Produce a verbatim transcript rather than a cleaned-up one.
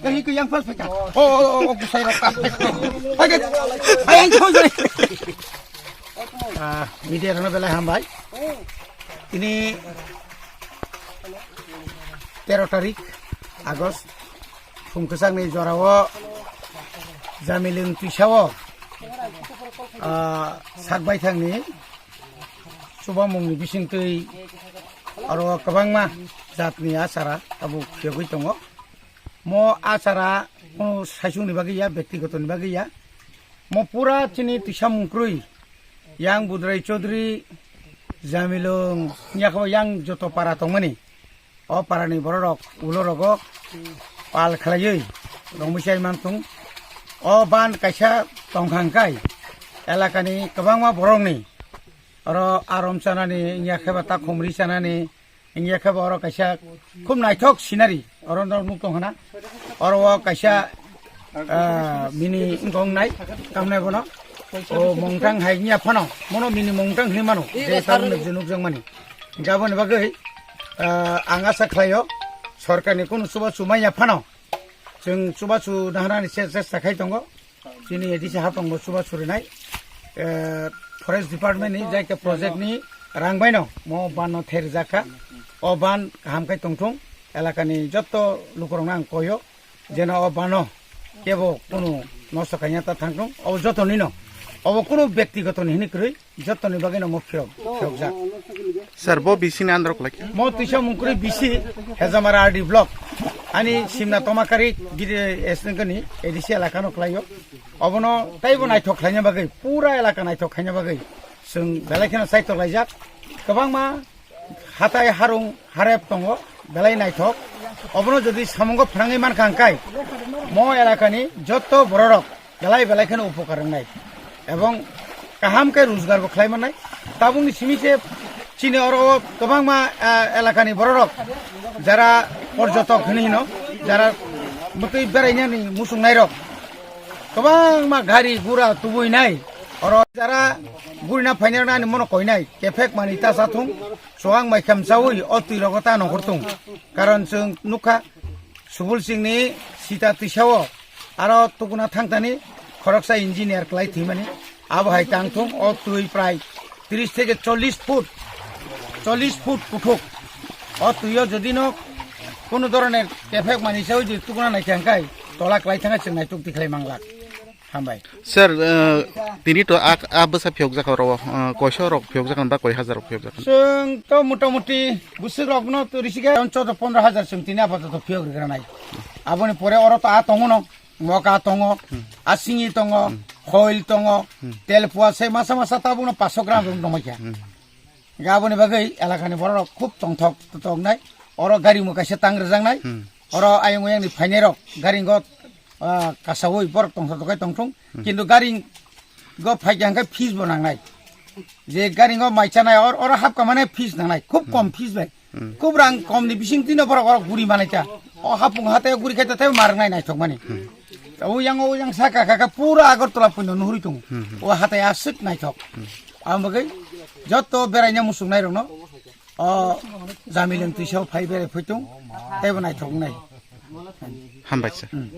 Kahi ko yang pas peka. Oh, oh, oh, oh, kusai rok. Hai, hai, hai, hai, hai. Ah, media rano belai hambai. Ini tero tarik August. Phung kwchangni jorao Jamilung twisao, ah, sak baithangni chubamungni bisingtwi aro kwbangma jatni achara tabuk phiyogwi tongo. Mo achara kunu saichungni bagwi ya, bektigotoni bagwi ya. Mo pura chini twisamung kwrwi. Yang Budrai Chaudhary, Jamilung, yakho yang joto para tongmani. O parani bororok ulo rogo pal khlaiwi rongwi chai manthung. O ban kaisa tongkha hwnkhe elakani kwbangma borokni oro arom chanani, wngya khe ba takhumri chanani, wngya khe ba oro kaisa khub naithok scenery oro nuk tong khna. Oro o kaisa, ah, bini wngkha wngnai tamnai bono. O mungtang hai wngya phano, mono bini mungtang hinwi mano, je tabuk nukjak nukjakmani. Hingke aboni bagwi, ah, ang asa khlaio, sorkarni kunu chubachu manya phano, chwng chubachu naharnani che-, chesta khai tongo. Chini A D C haphango chubachu rinai, eh, Forest Department ni jaikhe project ni rang baino mo ban no ther rijak kha. O ban kaham khai tongthung, elakani jotto lukurokno ang koyo. Jeno o bano kebo kunu nosto khaina ta thangthung, obo jotonino, obo kunu bektigoto ni hinwi kwrwi, jotoni bagwino mo phiyok, phiyokjak. Sir, bo bisini andro kwlai khe? Mo twisa mungkuri bisi Hejamara R D block, ani simna tomakari gidi esnengani A D C elakano kwlaio. Obono teibo naithok khlaina bagwi, pura elaka naithok khaina bagwi chwng belai kheno chaitok laijak. Kwbangma hatai harung harep tongo, belai naithok. Obono jodi samungo phrangwi mankha hwnkhe, mo elakani jotto bororok belai belai kheno upokar wngnai ebong kaham khe rojgar bo khlai mannai. Tabukni simi se chini oro o kwbangma, ah, elakani bororok jara porjotok hinwi hino, jara mwtwi berainani muchungnairok kwbangma gari gura tubuinai. Oro jara gurina phainai rok ani mono koinai, kephek mani ta chathung. Chuwang mai kham chawi o twi rogo ta nongkhor tung. Karon chwng nukha, Subul Singh ni sita twisao aro tukuna thangtani khoroksa engineer kwlai thwimani. Abo hai tang thung o twi prai tris theke chollish foot, chollish foot kuthuk. O twio jodi no kunu dhoroner kephek mani chawi jodi tukuna nai thangkai tola kwlai thangkha chwng naituk tikhlai manglak. Hambai. Sir, eh, tini to a, a bwsa phiyokjak oro, eh, koiso rok phiyokjak ba koi hajar rok phiyokjak? Chwng to motamuti bwswk rokno to risi khe chaudo pondro hajar chwng tini apato to phiyok rwgranai. Aboni pore oro to a tongo no, mok a tongo, Hmm. a singi tongo, Hmm. khoil tongo, Hmm. tel pua se masa masa tabukno paso gram rok nongmai kha. Hmm. Hingke aboni bagwi elakani bororok khub tongthok tongnai. Oro gari mo kaisa tang rwjaknai. Hmm. Oro ayung oyang ni phainai rok gari go, ah, kasawi borok tongthok tokai tongthung. Hmm. Kintu gari go phaikha hingke fees bo nangnai. Je gari go mai chanai or-, oro hapka mane fees nangnai. Khub kom Hmm. fees bai. Hmm. Khub rang kom ni bising tino borok oro guri manai ta. O hapung hate guri khe ta tei marnai naithok mani. Hmm. O yang, o yang saka kaka pura Agartala puino nuhuri tongo. Hmm, hmm. O hatai aswk naithok. Hmm. Ang bagwi joto beraina muchungnai rokno o Jamilung twisao phai berai phaitung, teibo naithok wngnai. Hambai sir. Hmm.